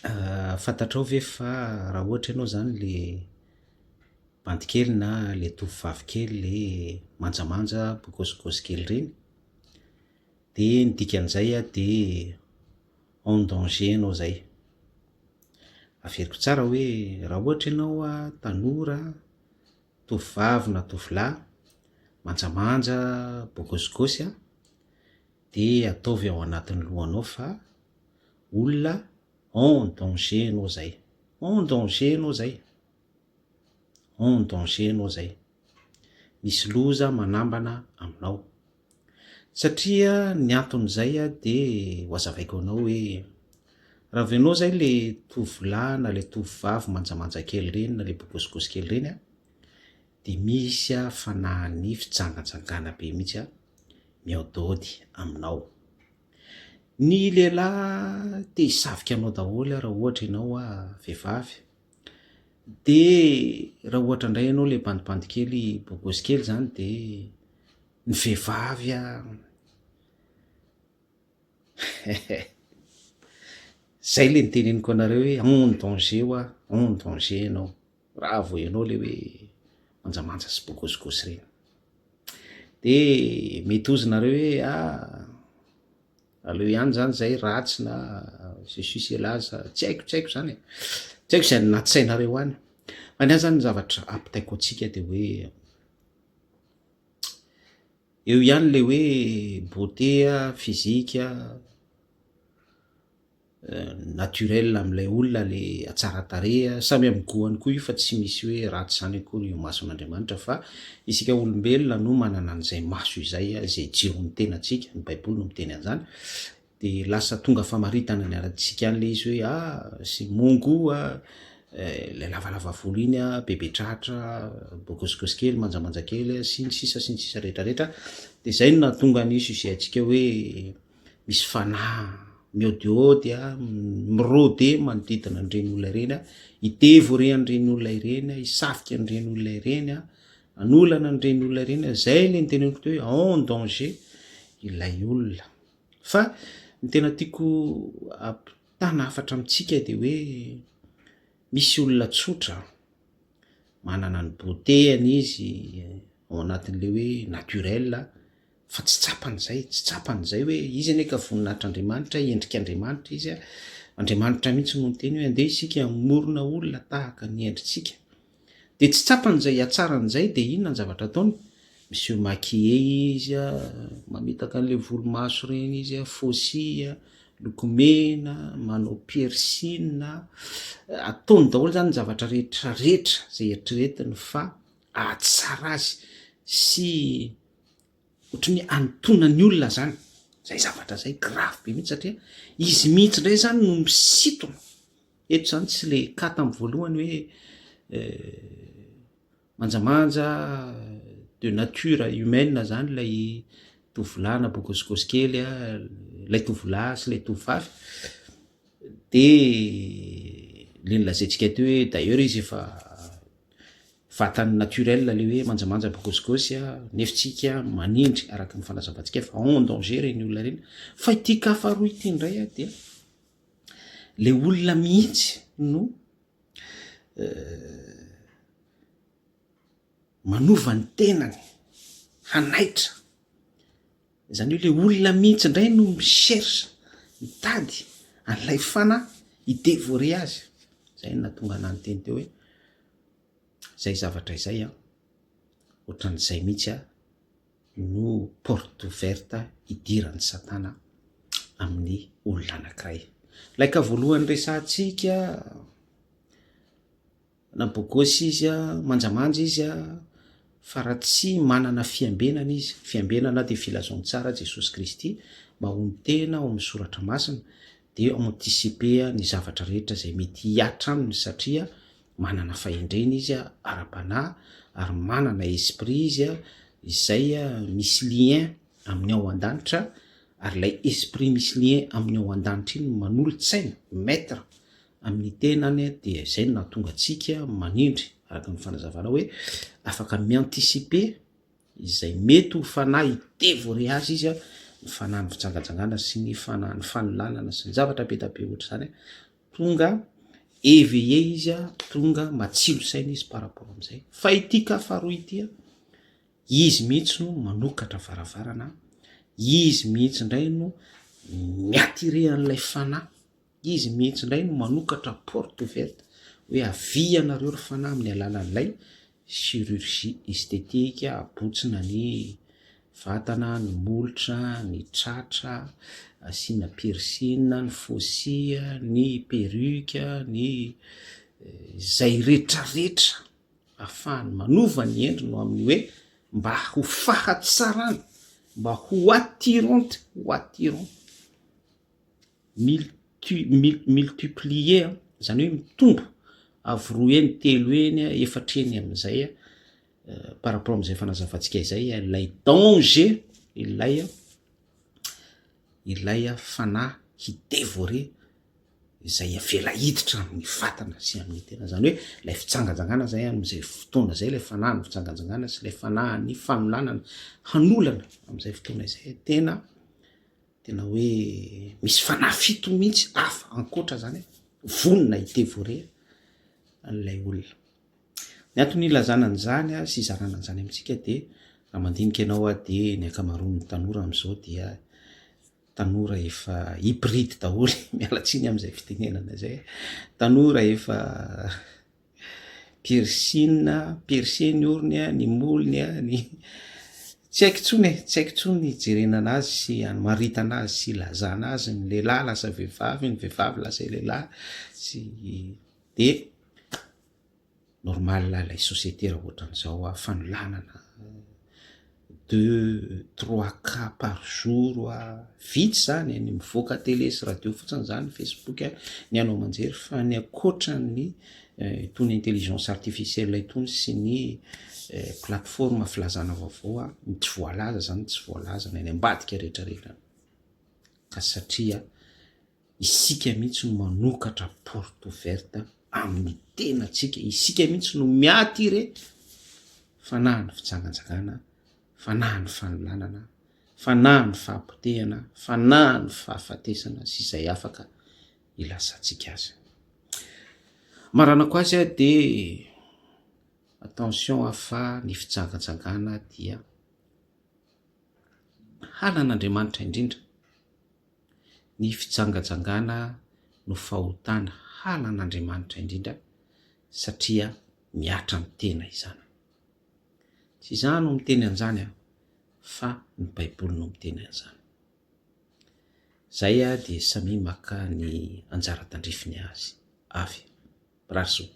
Fantatrao ve fa raha ohatra ianao izany le bandy kely na le tovovavy kely le manjamanja bogôsigôsy kely ireny dia ny dikan'izay dia en danger ianao izay. Averiko tsara hoe raha ohatra ianao tanora, tovovavy na tovolahy, manjamanja, bogôsigôsy an, dia ataovy ao anatin'ny lohanao fa olona en danger ianao zay, en danger ianao zay, en danger ianao zay, misy loza manambana aminao, satria ny anton'izay dia ho azavaiko anao hoe raha vao ianao zay le tovolahy na le tovovavy manjamanja kely ireny na le bogôsigôsy kely ireny an, dia misy fanahin'ny fijangajangana be mihitsy an, mihaodihaody aminao. Ny lehilahy te hisavika anao daholo raha ohatra ianao vehivavy, dia raha ohatra indray ianao ilay bandibandy kely bogosy kely izany dia ny vehivavy an, zay ilay noteneniko anareo hoe en danger hoa, en danger ianao raha vao ianao ilay hoe manjamanja sy bogôsigôsy ireny. De mety hozy nareo hoe ah aleo ihany zany zay ratsy na ceci cela sa tsy haiko tsy haiko zany e, tsy haiko zay anaty sainareo any, fa ny ahy zany ny zavatra ampitaiko antsika de hoe eo ihany le hoe beauté physique naturel amin'ilay olona le hatsaran-tarehy, samy amin'ny goany koa io fa tsy misy hoe ratsy izany akory eo imason'Andriamanitra fa isika olombelona no manana an'izay maso izay, izay jiron'ny tenantsika, ny baiboly no miteny an'izany, de lasa tonga famaritana ny antsika any le izy hoe ah c'est mon gout ah, ilay lavalava volo iny ah, bebe tratra, bogôsigôsy kely, manjamanja kely, sy ny sisa sy ny sisa rehetrarehetra, de zay no nahatonga ny sujet antsika hoe misy fanahy mihaodihaody mirôde manodidina an'ireny olona ireny, hi-devorer an'ireny olona ireny, hisafika an'ireny olona ireny, hanolana an'ireny olona ireny, zay le noteneniko teo hoe en danger ilay olona. Fa ny tena tiako ampitana hafatra amintsika de hoe misy olona tsotra manana ny beauté-ny izy ao anatin'le hoe naturel fa tsy tsapany izay, tsy tsapany izay hoe izy anie ka voninahitr'Andriamanitra, endrik'Andriamanitra izy a, Andriamanitra mihitsy no niteny hoe andeha isika hamorona olona tahaka ny endritsika, de tsy tsapany izay hatsarany izay de inona ny zavatra ataony? Mi-se maquiller izy a, mametaka an'le volomaso ireny izy a, faux cils, lokomena, manao piercing, ataony daholo zany ny zavatra rehetra rehetra zay eritreretiny fa ahatsara azy sy ohatran'ny hoe anintona ny olona zany, zay zavatra zay grave be mihitsy satria izy mihitsy ndray zany no misintona, eto zany tsy le cas tamin'ny voalohany hoe manjamanja de nature humaine zany lay tovolahy na bogôsigôsy kely a, lay tovolahy sy lay tovovavy, de le nolazaintsika teo hoe d'ailleurs izy efa Vatany naturel le hoe manjamanja bogôsigôsy a, nefa tsika manindry araka ny fanazavantsika fa en danger ireny olona ireny, fa ity cas faharoa ity indray a dia le olona mihitsy no manova ny tenany hanaitra, izany hoe le olona mihitsy indray no mi-cherche mitady an'ilay fanahy hi-devorer azy, zay no nahatonga anah niteny teo hoe Zay zavatra izay an, ohatran'izay mihitsy an no porte ouverte hidiran'i satana amin'ny olona anankiray. Ilay cas voalohany resahantsika, na bogosy izy an, manjamanja izy an, fa raha tsy manana fiambenana izy, fiambenana dia filazantsara Jesosy Kristy, mahonon-tena ao amin'ny soratra masina, dia anticiper ny zavatra rehetra izay mety hihatra aminy satria manana fahendrena izy ara-panahy ary manana esprit izy izay misy lien amin'ny ao an-danitra ary ilay esprit misy lien amin'ny ao an-danitra iny no manolo-tsaina, maître, amin'ny tenany dia izay no nahatonga antsika manindry araka ny fanazavana hoe afaka mi-anticiper izay mety ho fanahy hi-devorer azy izy ny fanahin'ny fijangajangana sy ny fanahin'ny fanolanana sy ny zavatra be dia be ohatr'izany. Tonga éveillé izy a, tonga matsilo saina izy par rapport amin'izay. Fa ity cas faharoa ity a, izy mihitsy no manokatra varavarana, izy mihitsy indray no mi-attirer an'ilay fanahy, izy mihitsy indray no manokatra porte ouverte hoe avia ianareo ry fanahy amin'ny alalan'ilay chirurgie esthétique, abotsina ny vatana, ny molotra, ny tratra, asiana piercing, ny faux-cils, ny perruque, ny izay rehetrarehetra ahafahany manova ny endriny ho amin'ny hoe mba ho fahatsarana, mba ho attirante, ho attirant, multi- multiplier, zany hoe mitombo avo roa heny, telo heny, efatra heny amin'izay par rapport am'izay fanazavantsika izay ilay danger, ilay fanahy hi-dévorer izay avela hiditra amin'ny vatana sy amin'ny tena. Zany hoe ilay fitsanganjangana zay am'izay fotoana zay, ilay fanahy ny fitsanganjangana sy ilay fanahy ny fanolanana hanolana am'izay fotoana izay, tena tena hoe misy fanahy fito mihitsy hafa ankoatra zany vonona hi-dévorer an'ilay olona. Ny antony ilazana an'izany a sy izarana an'izany amintsika de raha mandinika ianao a, de ny ankamaroan'ny tanora am'izao dia tanora efa hybride daholo, miala tsiny am'izay fitenenana zay, tanora efa piercing, percé ny orony a, ny molony a, ny tsy haiko intsony e, tsy haiko intsony hijerena anazy sy hamaritana azy sy ilazana azy, ny lehilahy lasa vehivavy, ny vehivavy lasa lehilahy sy de normal ilay société raha ohatran'izao a, fanolanana deux trois cas par jour a, vitsy zany ny mivoaka télé sy radio fotsiny zany, Facebook a, ny haino aman-jery, fa ny ankoatran'ny itony intelligence artificielle itony sy ny plateforme filazana vaovao a, ny tsy voalaza zany, tsy voalaza ny any ambadika rehetrarehetra. Ka satria isika mihitsy no manokatra porte ouverte amin'ny tenatsika, isika mihitsy no mi-attirer fanahy ny fitsanganjangana, fanahy ny fanolanana, fanahy ny fahapotehana, fanahy ny fahafatesana sy izay afaka ilazantsika azy. Maranako azy a, de attention a, fa ny fitsanganjangana dia halan'Andriamanitra indrindra. Ny fijangajangana no fahotana halan'Andriamanitra indrindra satria mihatra amin'ny tena izany. Tsy izaho no miteny an'izany a, fa ny Baiboly no miteny an'izany. Zay a, de samia maka ny anjara tandrifiny azy avy. Mirary soa.